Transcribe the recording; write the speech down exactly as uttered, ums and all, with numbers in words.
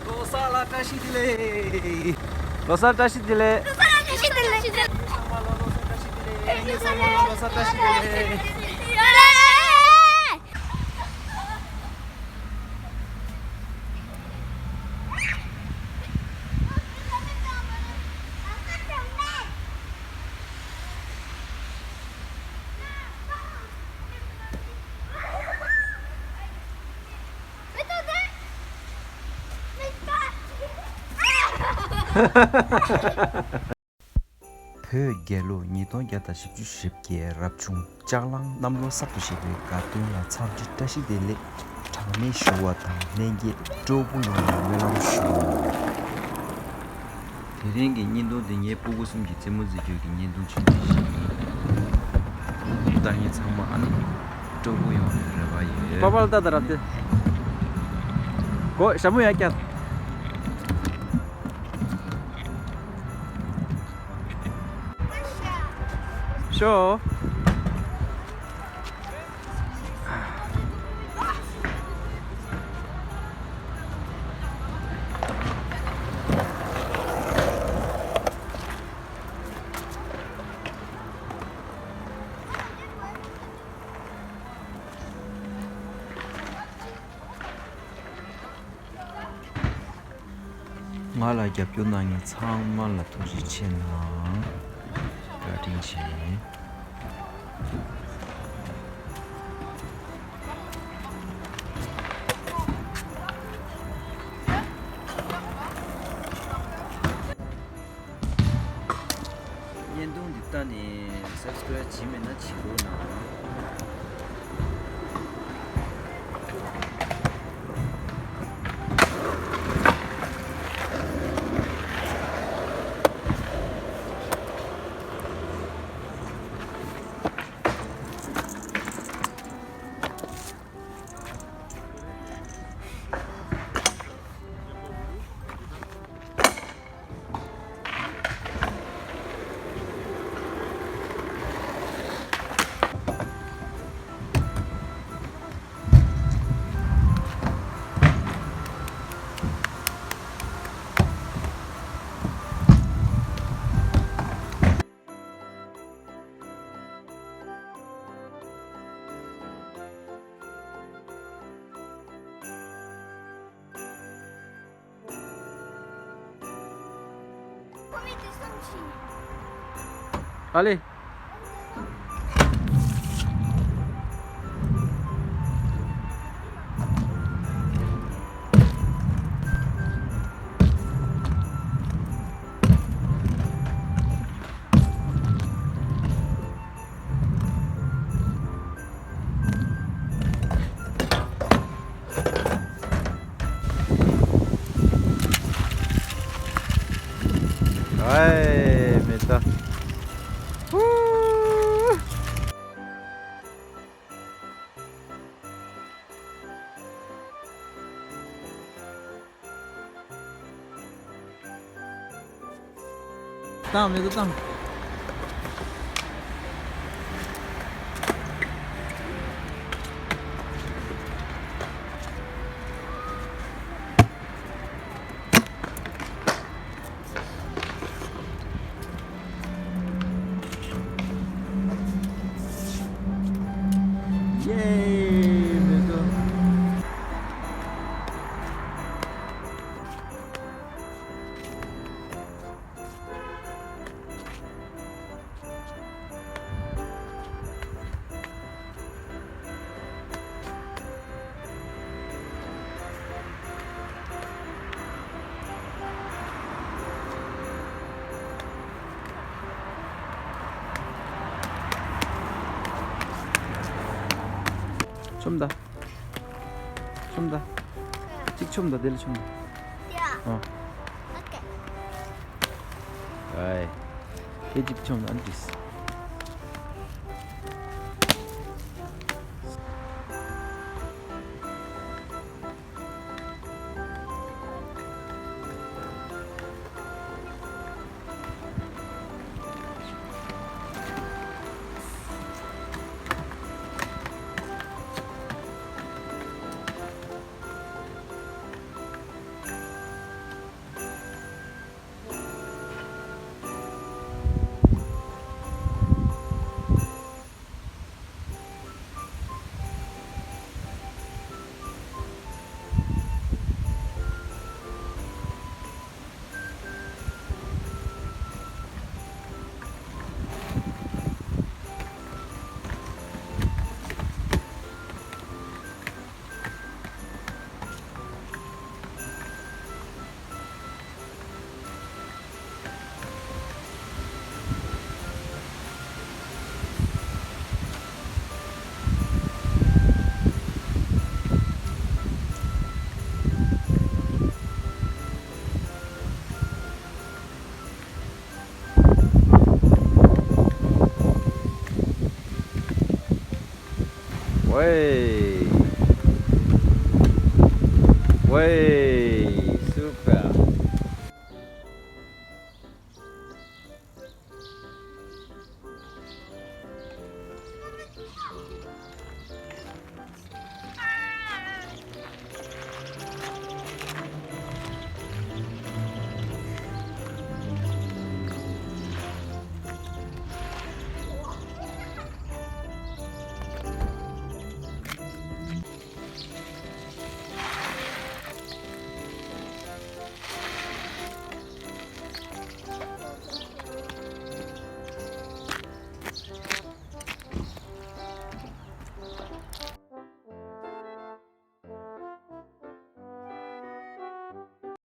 ལོ་གསར་ལ་བཀྲ་ཤིས་བདེ་ལེགས། ལོ་གསར་བཀྲ་ཤིས་བདེ་ལེགས། ཚང་མ་ལ་ལོ་གསར་བཀྲ་ཤིས་བདེ་ལེགས། ཚང་མ་ལ་ལོ་གསར་བཀྲ་ཤིས་བདེ་ལེགས། ཚང་མ་ལ་ལོ་གསར་བཀྲ་ཤིས་བདེ་ལེགས། བོད་རྒྱལ་ལོ་ཉིས་སྟོང་བརྒྱ་དང་བཞི་བཅུ་ཞེ་བརྒྱད་རབ་བྱུང་ལྕགས་གླང་གནམ་ལོ་གསར་དུ་བཞད་པའི་དགའ་སྟོན་ལ་འཚམས་འདྲི་བཀྲ་ཤིས་བདེ་ལེགས་གྲངས་མེད་ཞུ་བ་དང་ལྷན་རྒྱས་སྤྲོ་པོ་ཡོང་བའི་སྨོན་ལམ་ཞུ། དེ་རིང་གི་བརྙན་ཐུང་འདི་ངའི་སྤུ་གུ་གསུམ་གྱི་རྩེད་མོ་རྩེ་རྒྱུ་གི་བརྙན་ཐུང་ཆུང་ཆུང་ཞིག་ཡིན། ལྟ་མཁན་ཚང་མ་ཨ་ནི་སྤྲོ་པོ་ཡོང་བའི་རེ་བ་ཡོད། པ་པ་ལ་ལྟ་དང་རབ་སྟེ། གོ་ཞྭ་མོ་ཡར་བཀྱག་ཤོ། ང་ལ་རྒྱབ་སྐྱོར་གནང་མཁན་ཚང་མ་ལ་ཐུགས་རྗེ་ཆེ་གནང་། བཀའ་དྲིན་ཆེ། བརྙན་ཐུང་འདི་ལྟ་ནས་སབ་སི་ཀ་རེབ་བྱས་མེད་ན་བྱེད་རོགས་གནང་། ཨ་ལེ། ཨའི་མེ་ཏོག་ཧུ། བཏང་མེད་ཀི་བཏང་། ཡེ། མེ་ཏོག་ཆོམ་ད། ཆོམ་ད། གཅིག་ཆོམ་ད། དེ་ལ་ཆོམ་ད། ཡ། ཨ། ཨོ་ཁེ། ཨའི། ཁྱེད་ཅིག་ཆོམ་ཨན་ཏིས། ཨེ།